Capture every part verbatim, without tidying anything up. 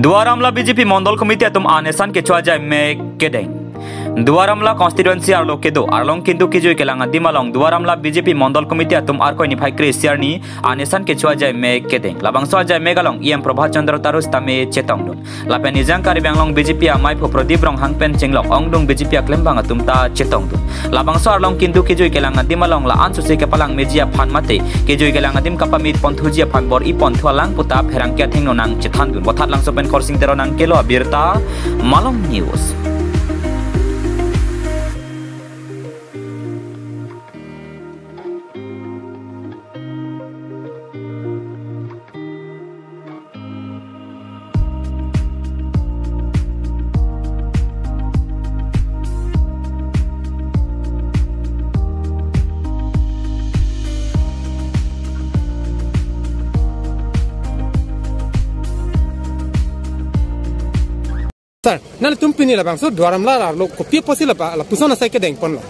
Duar Amla B J P Mondol Committee atum anesan kecho ajai mek kedeng. Duar Amla constituency arlo kedo Arlong Kindu kejui kelang adim along Duar Amla B J P Mondol Committee atum Arkoi niphai kre-isi arni anesan kecho ajai mek kedeng. Labangso ajai mek along E M Prabhat Chandra Taru sitame chetongdun. Lapen Ejang Karbi Anglong B J P amaiphu Pradip Ronghang pen chenglok ongdung B J P aklembang atum ta chetongdun. Labangso Arlong Kindu kejui kelang adim along la-an susi kepalang meji aphan mate kejui kelang adim kapamit ponthuji aphan bor-i ponthu alang puta pherangke athengno nangchethandun. Vothatlangso pen Khorsing Teron nangkelo abirta, Malong News. Sir, nanglitum pini labangso Duar Amla arlo kopi apotsi la, lapuson asai kedengponlo?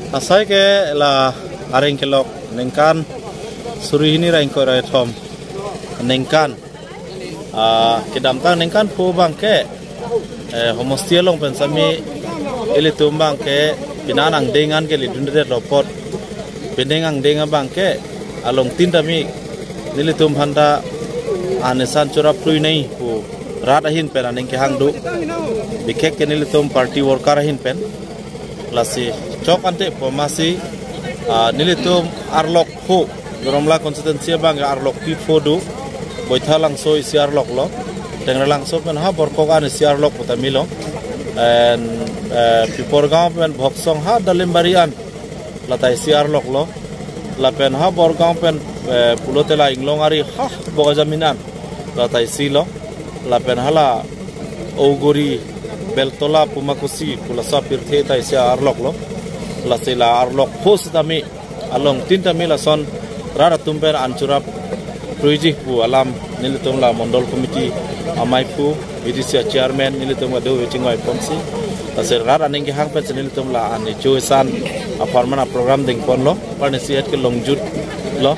Asai ke la areng kelok ningkan suri hini ra ingkoi ra kethom ningkan, ah, kedamtang ningkan pho abangke, eh, homosti along pen sami ilitum abangke pinan angdeng an ke ledundedetlo apot, pindeng angdeng abangke along tin tame nelitum aphanta anesan chorap plui nai pu rat ahin pen aning kehang do. Bikhek ke nelitum party worker ahin pen. Lasi chok ante pu amatsi, ah, nelitum arlok pho, Duar Amla constituency abang arlok pi pho do. Boithalangso isi arlok lo. Tengralangso pen ha Borkok an isi arlok puta milo. And, eh, Piporgaon pen Bhoksong ha Dalimbari an lata isi arlok lo. Lapen ha Borgaon pen, eh, pulote la Inglong ari ha Bokajamin an lata isi lo. Lapen hala Ogori, Beltola, Pumakusi pu laso apirthe ta isi arlok lo. Lasi la arlok pho sitame along tin tame lason rat atum pen an chorap ploiji pu alam nelitum la Mondol Committee amaiphu, B D C chairman nelitum kado chingvai ponsi. Lasi rat aning kehang pensi nelitum la an icho isan apharman aprogram dengponlo. Parnisi het ke longjut lo.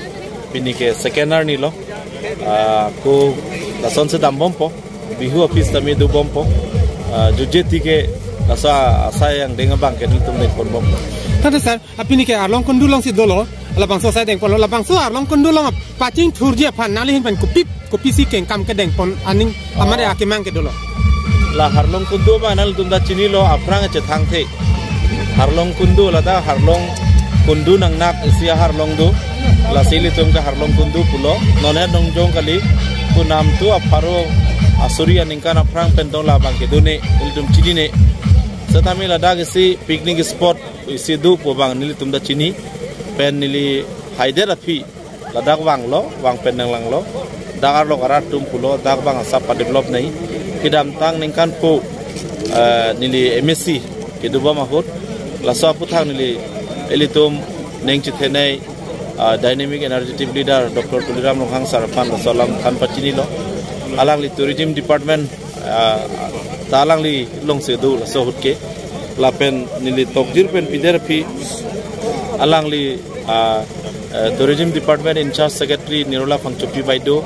Pini ke second arni lo. Ah, ko lasonsi dambompo. Bihu aphi sitame dobompo. Ah, jutje tike laso asai angdeng abangke nelitum dengponbompo. Tangte sir, apini ke Arlong Kundu alongsi dolo, labangso asai dengponlo, labangso Arlong Kundu along pachingthurji aphan nangli ahin pen kopi kopisi kengkam kedengpon aning amare akemang ke dolo? La Arlong Kundu abang nangtum ta chinilo, aphrang chethangthe. Arlong Kundu ladak Arlong Kundu nangnak isi arlong do. Lasi ilitum ke Arlong Kundu pulo. Non het nongjong kali. Kunam tu apharo asuri aningkan aphrang pen tong labang kedo ne, ilitum chinine. Setame ladak isi picnic spot isi do pu abang nelitum ta chini. Pen neli haidet aphi ladak vanglo, vang pen nanglanglo. Dak arlok arat atum pulo, dak abang asap padevelop nai. Kedamtang ningkan pho, eh, neli M A C kedobom ahut. Laso aphuthak neli ilitum ning chethenei, eh, dynamic energetic leader Doctor Tuliram Ronghang sir aphan laso alam than pachinilo. Alangli tourism department, ah, ta alangli alongsi do laso ahut ke. Lapen neli tokjir pen pidet aphi alangli, ah, eh, tourism department in charge secretary Nirola Phangchopi Baideo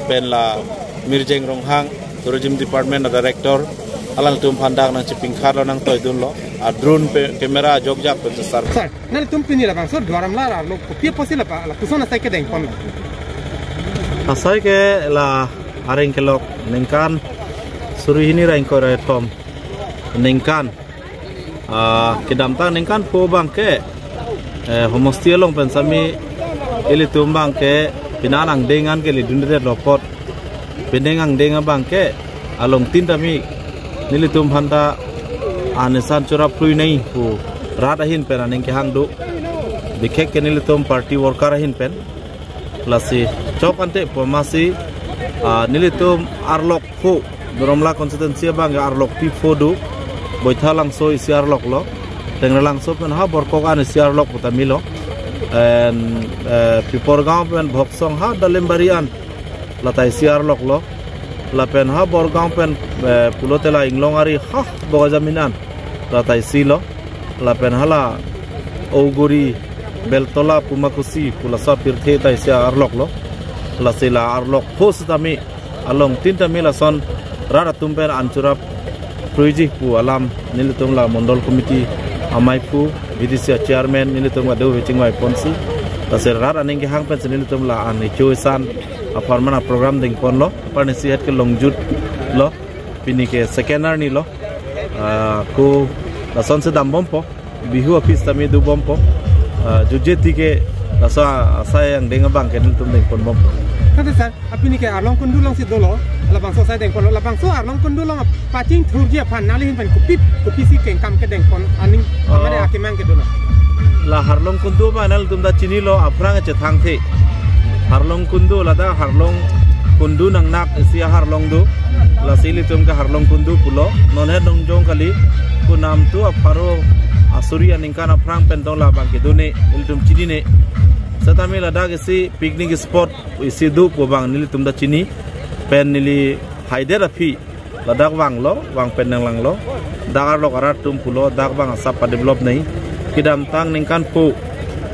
pen la Mirjeng Ronghang, tourism department a director, alangtum aphan dak nangchepingkharlo, nangtoidunlo. A drone pe camera jokjak pen sesar. Sir, nanglitum pini labangso Duar Amla arlo kopi apotsi la, lapuson asai kedengponlo? Asai ke la areng kelok ningkan suri hini ra ingkoi ra kethom ningkan. Ah, kedamtang ningkan pho abangke, eh, homosti along pen sami ilitum abangke pinan angdeng an ke ledundedetlo apot. Pindeng angdeng abangke along tin tame nelitum aphanta anesan chorap plui nai pu rat ahin pen aning kehang do. Bikhek ke nelitum party worker ahin pen. Lasi chok ante pu amatsi, ah, nelitum arlok pho, Duar Amla constituency abang arlok pi pho do. Boithalangso isi arlok lo. Tengralangso pen ha Borkok an isi arlok puta milo. And, eh, Piporgaon pen Bhoksong ha Dalimbari an lata isi arlok lo. Lapen ha Borgaon pen, eh, pulote la Inglong ari ha Bokajamin an lata isi lo. Lapen hala Ogori, Beltola, Pumakusi pu laso apirthe ta isi arlok lo. Lasi la arlok pho sitame along tin tame lason rat atum pen anchurap pruiji pu alam nelitum la Mondol Committee amaiphu, V D C a chairman nelitum kado vechingvaiponsi, lasi rat aning kehang pensi nelitum la an icho isan apharman a program dengponlo, apar nisi het ke longjutlo, pini ke second arni lo. Ah, ko lasonsi dambompo, Bihu aphi sitame dobompo. Ah, jutje tike laso asai angdeng abang ke nelitum dengponbompo. Kante sir, apini ke Arlong Kundu alongsi dolo, labangso asai dengponlo, labangso Arlong Kundu along pachingthurji aphan nangli ahin pen kopi kopisi kengkam kedengpon aning, ah, amare akemang kedo lo. La Harlong Kundu ma nelitum ta chinilo, aphrang chethangthe. Harlong Kundu, ladak Harlong Kundu nangnak isi aharlong do. Lasi ilitum ke Harlong Kundu pulo. Non het nongjong kali, kunam tu apharo asuri aningkan aphrang pen tong labang kedo ne, ilitum chinine. Setame ladak isi picnic spot isi do pu abang nelitum ta chini. Pen neli haidet aphi ladak vanglo, vang pen nanglanglo. Dak arlok arat atum pulo, dak vang asap padevelop nai. Kedamtang ningkan pho,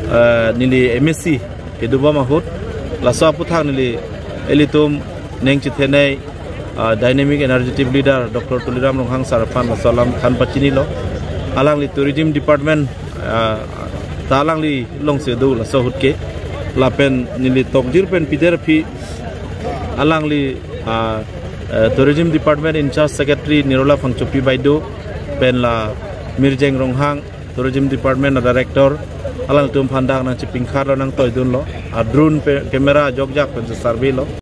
eh, neli M A C kedobom ahut, laso aphuthak neli ilitum neng chethenei, ah, dynamic energetic leader Doctor Tuliram Ronghang sir aphan laso alam than pachinilo. Alangli tourism department, ah, ta alangli alongsi do laso ahut ke. Lapen neli tokjir pen pider aphi alangli, ah, eh, tourism department in charge secretary Nirola Phangchopi Baideo pen la Mirjeng Ronghang, tourism department a director, alangtum aphan dak nangchipingkharlo, nangtoidunlo. A drone pe camera jokjak pensi survey lo.